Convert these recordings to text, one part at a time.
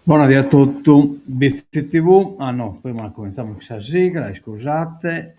Bona die a totu, Bitzi TV, ah no, prima cumentzamus cun sa sigla, iscusate.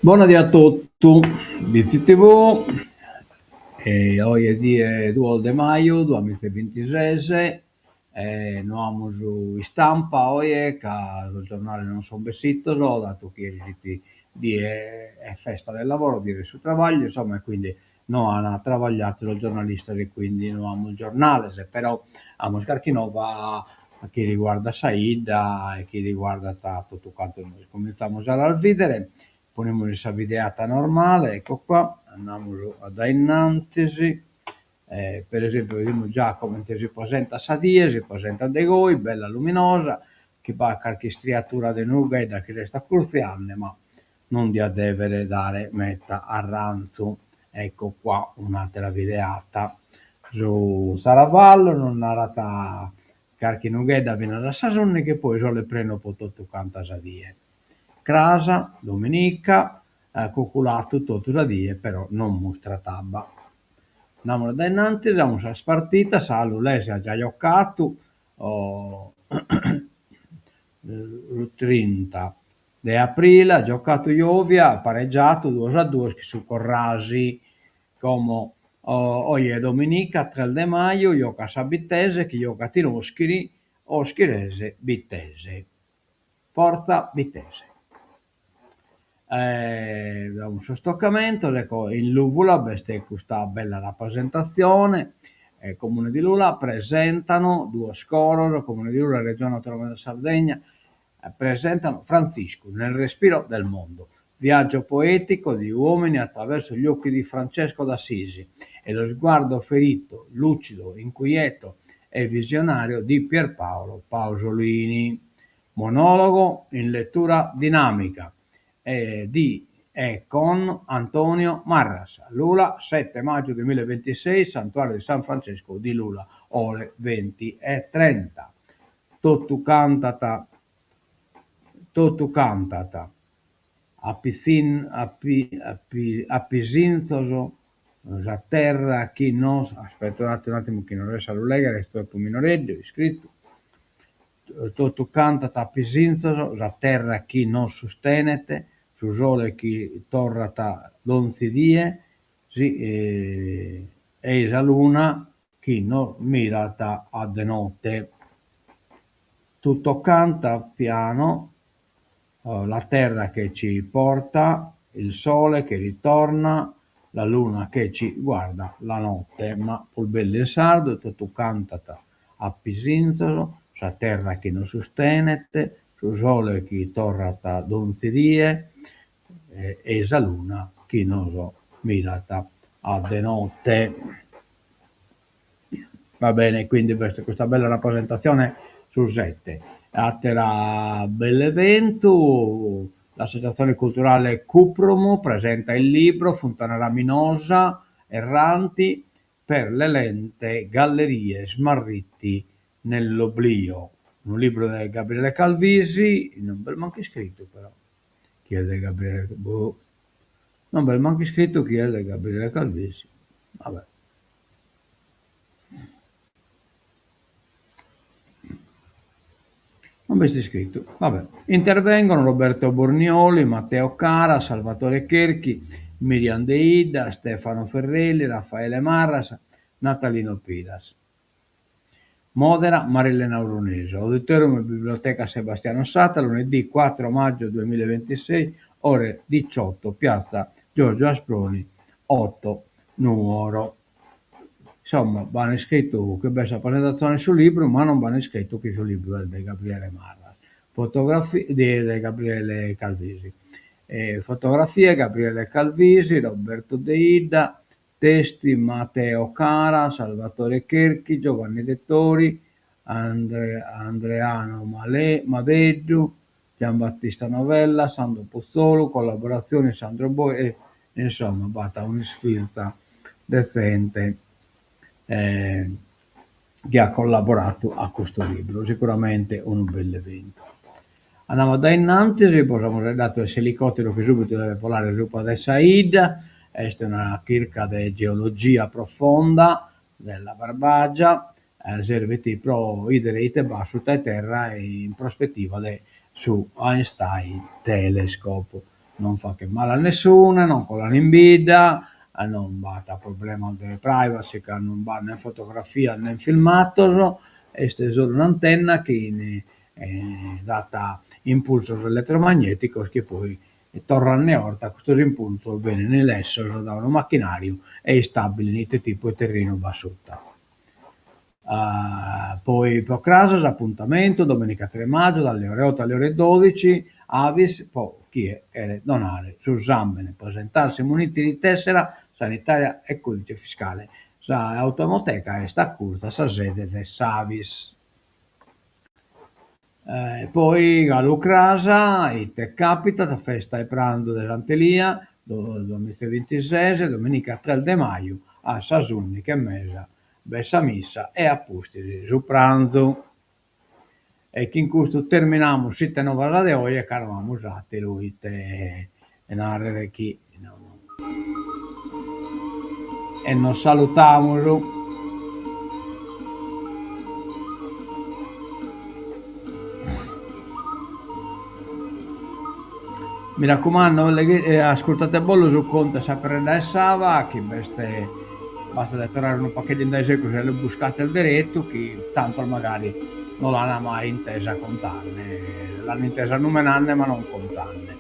Bona die a totu, Bitzi TV, oje est die duos de maju duamiza e bintises e no amus istampa oje ca sos giornales non sunt bessidos datu chi eris fit die 'e festa del lavoro, die de su trabagliu, insomma e quindi no an trabagliadu sos giornalistas e quindi no amus giornales, però amus carchi nova chi riguardat sa 'idda e chi riguardat totu cantu nois. Comintzamus a las bìdere, ponimus in sa videata normale, ecco qua, andamus a dae innantis, per esempiu bidimus già comente si presentat sa die, si presentat de goi, bella luminosa, chi b'at carchi istriatura de nughedda chi s'est acurtziende, ma non diat dèvere dare meta arranzu. Ecco qua un'àtera videata. Su Zaravallu nos narat carchi nughedda finas a sas ùndighi e poi sole prenu pro totu canta sa die. Cras, dominica, cuculatu totu sa die però non mustrat abba. Andamus dae innantis, amus sas partitas, sa Lulese at giai giocatu su trinta De aprile at giocatu Jovia, at paregiatu duos a duos chin su Corrasi. Como oje dominica tres de maju jocat sa Bittese chi jocat in Oschiri, Oschirese Bittese. Fortza Bittese. Amus sos tocamentos, ecco in Lùvula b'est custa bella rapresentatzione, Comune di Lula presentano duos coros, Comune di Lula Regione Autonoma della Sardegna, Presentano Frantziscu nel respiro del mondo, viaggio poetico di uomini attraverso gli occhi di Francesco d'Assisi e lo sguardo ferito, lucido, inquieto e visionario di Pierpaolo Pasolini. Monologo in lettura dinamica di e con Antonio Marras, Lula, sette maggio duemilaventisei, Santuario di San Francesco di Lula, ore 20 e 30. Totu cantat totu cantat a pitzin a pi a pi a pisinzos sa terra chi nos aspetta un'attimu un'attimu chi non resso a lu leghere est tropu minoreddu iscrittu totu cantat a pisinzos sa terra chi nos sustenet su sole chi torrat donzi die si ei sa luna chi nos mirat a de notte. Tutto canta piano, la terra che ci porta, il sole che ritorna, la luna che ci guarda la notte. Ma prus bellu in sardu, totu cantat a pisinzos, sa terra chi nos sustenet, su sole chi torrat donzi die e sa luna chi nos mirat a de notte. Va bene, quindi b'est custa bella rapresentatzione su sette. Àtera bell'eventu, l'associazione culturale Cuprum presenta il libro Funtana Raminosa Erranti per le lente gallerie smarriti nell'oblio, unu libru de Gabriele Calvisi, non b'est mancu iscritu però chi est de Gabriele, boh, non b'est mancu iscritu chi est de Gabriele Calvisi, va bè. Non b'est iscritu, va bè. Intervengono Roberto Bornioli, Matteo Cara, Salvatore Cherchi, Miriam Deidda, Stefano Ferrelli, Raffaele Marras, Natalino Piras. Modera Marilena Orunesu. Auditorium Biblioteca Sebastiano Satta, lunedì 4 maggio 2026, ore 18, piazza Giorgio Asproni 8, Nuoro. Insomma, b'an iscritu chi b'est sa presentatzione 'e su libru, ma non b'an iscritu chi su libru est de Gabriele Marras, de Gabriele Calvisi. Fotografie Gabriele Calvisi, Roberto Deidda, testi Matteo Cara, Salvatore Cherchi, Giovanni Dettori, Andreano Madeddu, Giambattista Novella, Sandro Putzolu, collaboratzioni Sandro Boi, insomma b'at un'isfilza de zente chi at collaboradu a custu libru, sicuramente unu bellu eventu. Andamus a dae innantis, bos amus faeddadu de s'elicotteru chi subitu devet bolare subra de sa 'idda, est una chirca de geologia profonda della Barbagia, servit pro 'idere ite b'at suta 'e terra in prospettiva de su Einstein Telescope. Non faghet male a nessune, non colan in bidda, non b'at problemas de privacy ca non b'at nen fotografias nen filmados, est solu un'antenna chi dat impulsos eletromagneticos chi poi torrende 'orta custos impulsos benin lessos dae unu machinariu e istabilin ite tipu 'e terrinu b'at suta. Poi pro cras s'apuntamentu, domenica tres maggio dalle ore otto alle ore dodici, Avis pro chie cheret donare su sambene, presentarsi muniti di tessera sanitaria e codice fiscale. Sa autoemoteca est a curtzu a sa sede de s'Avis. Poi galu cras, ite capitat, festa 'e pranzu de Sant'Elia, duamiza e bintises, domenica tres de maju a sas ùndighi e mesa b'est sa missa e a pustis su pranzu. E chin custu terminamus s'ite novas de oje ca no amus àteru ite nàrrere chi e nos salutamus. Mi racumando, ascurtate bolu su contu 'e sa perredda 'e s'aba chi b'est Bastat de torrare unu pagheddu in dae segus e lu buscates deretu chi tantos magari no l'an mai intesa contande, l'an intesa numenande ma non contande.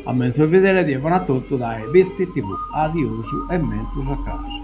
A menzus bidere, die bona a totu dae Bitzi TV. Adiosu e menzus a cras.